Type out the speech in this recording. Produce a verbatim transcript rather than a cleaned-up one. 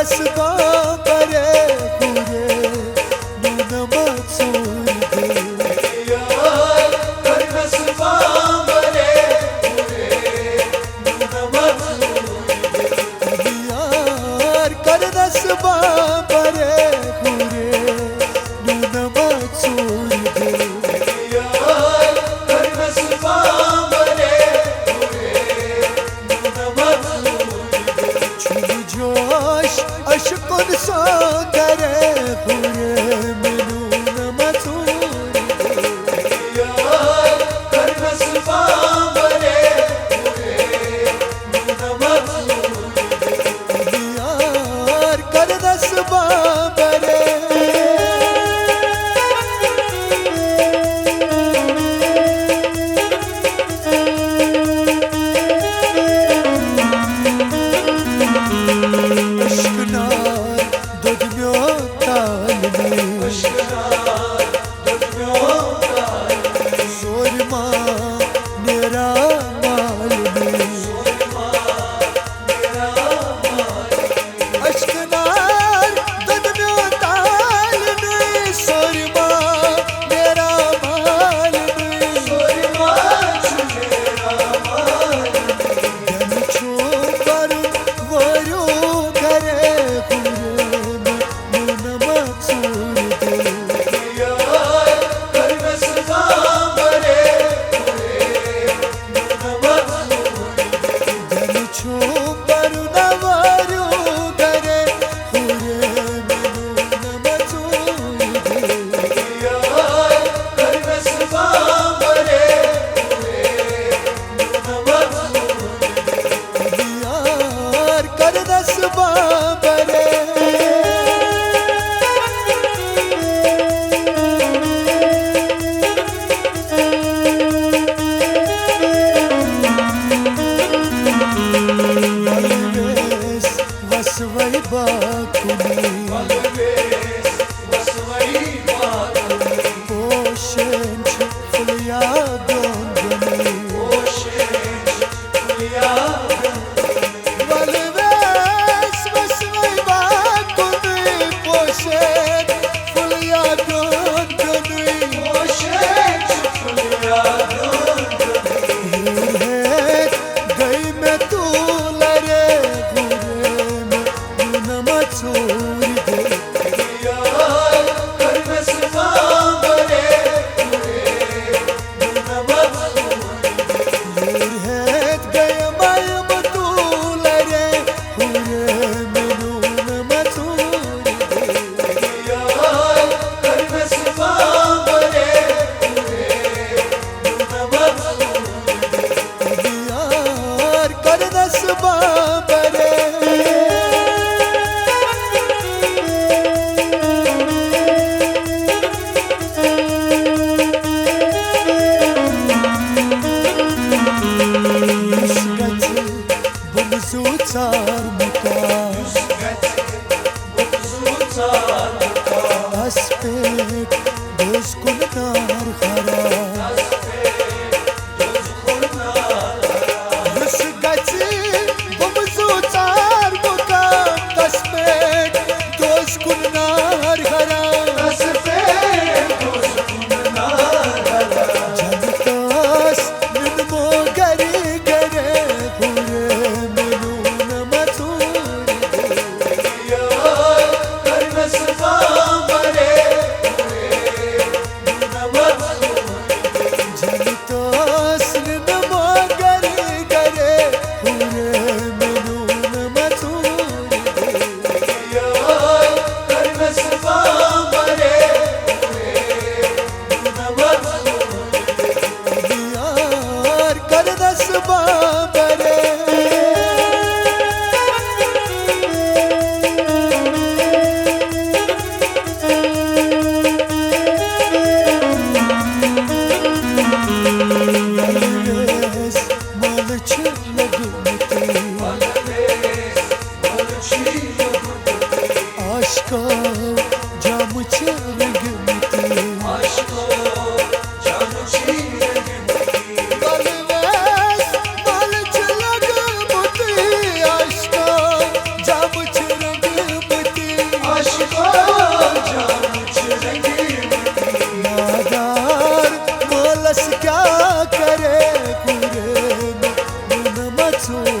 سبا برے پورے نونما ژوٗرِ دِل۔ یار کرنس بامبرے پورے نونما ژوٗرِ دِل۔ یار کرنس بامبرے پورے نونما ژوٗرِ دِل۔ یار کرنس بامبرے پورے نونما ژوٗرِ دِل۔ چھُم جوش عشقن سوندرے پورے مِلُن مژوٗرِ دِل۔ یار کرنس بامبرے پورے نونما ژوٗرِ دِل۔ یار کرنس بامبرے۔ عشق نار دۄد میون تالنٕے۔ عشق نار دۄد میون تالنٕے۔ سورِ ما نیرا مالنٕے۔ سورِ ما نیرا مالنٕے۔ عشق نار دۄد میون تالنٕے۔ سورِ ما نیرا مالنٕے۔ سورِ ما چھُ نیرا مالنٕے۔ دِنہٕ چھُ پَرُن وٲرِو گَرے ہُرٮ۪ن نوٗنہٕ مَژوٗرِ دِل۔ یار کرنس بامبرے ہُرٮ۪ن نوٗنہٕ مَژوٗرِ دِل۔ دِنہٕ چھُ پَرُن وٲرِو گَرے ہُرٮ۪ن نوٗنہٕ مَژوٗرِ دِل۔ یار کرنس بامبرے ہُرٮ۪ن نوٗنہٕ مَژوٗرِ دِل۔ یار کرنس بامبرے۔ وَلہٕ ویس وَسوَے باکُنٕے۔ وَلہٕ ویس وَسوَے باکُنٕے۔ پوشن چھُ پھُلیا بیوٚن بیوٚنُے۔ پوشن چھُ پھُلیا بیوٚن بیوٚنُے۔ وَلہٕ ویس وَسوَے باکُنٕے۔ پوشن پھُلیا بیوٚن بیوٚنُے۔ پوشن چھُ پھُلیا بیوٚن بیوٚنُے۔ ہیوٚر ہیٚتھ گٔے مےٚ تولرے ہُرٮ۪ن نوٗنہٕ مَژوٗرِ دِل۔ یار کرنس بامبرے ہُرٮ۪ن نوٗنہٕ مَژوٗرِ دِل۔ ہیوٚر ہیٚتھ گٔے مےٚ تولرے ہُرٮ۪ن نوٗنہٕ مَژوٗرِ دِل۔ یار کرنس بامبرے ہُرٮ۪ن نوٗنہٕ مَژوٗرِ دِل۔ یار کرنس بامبرے۔ یُس گژھِ بُمزوٗ ژار مُکان۔ یُس گژھِ بُمزوٗ ژار مُکان۔ تس پٮ۪ٹھ دوٚز کُن نار حرام۔ یُس گژھِ بُمزوٗ ژار مُقام، تس پٮ۪ٹھ دوٚز کُن نار حرام۔ تس پٮ۪ٹھ دوٚز کُن نار حرام۔ جنتس نِنمو گرِ گرے ہُرٮ۪ن نوٗنہٕ مَژوٗرِ دِل۔ یار کرنس بامبرے ہُرٮ۪ن نوٗنہٕ مَژوٗرِ دِل۔ جنتس نِنمو گرِ گرے ہُرٮ۪ن نوٗنہٕ مَژوٗرِ دِل۔ یار کرنس بامبرے ہُرٮ۪ن نوٗنہٕ مَژوٗرِ دِل۔ یار کرنس بامبرے۔ وَلہٕ ویس مَلہٕ چھِ لوٚگمُت۔ عاشقو جامہٕ چھِ رٔنٛگمٕتۍ۔ عاشقو جامہٕ چھِ رٔنٛگمٕتۍ۔ وَلہٕ ویس مَلہٕ چھِ لوٚگمُت۔ عاشقو جامہٕ چھِ رٔنٛگمٕتۍ۔ to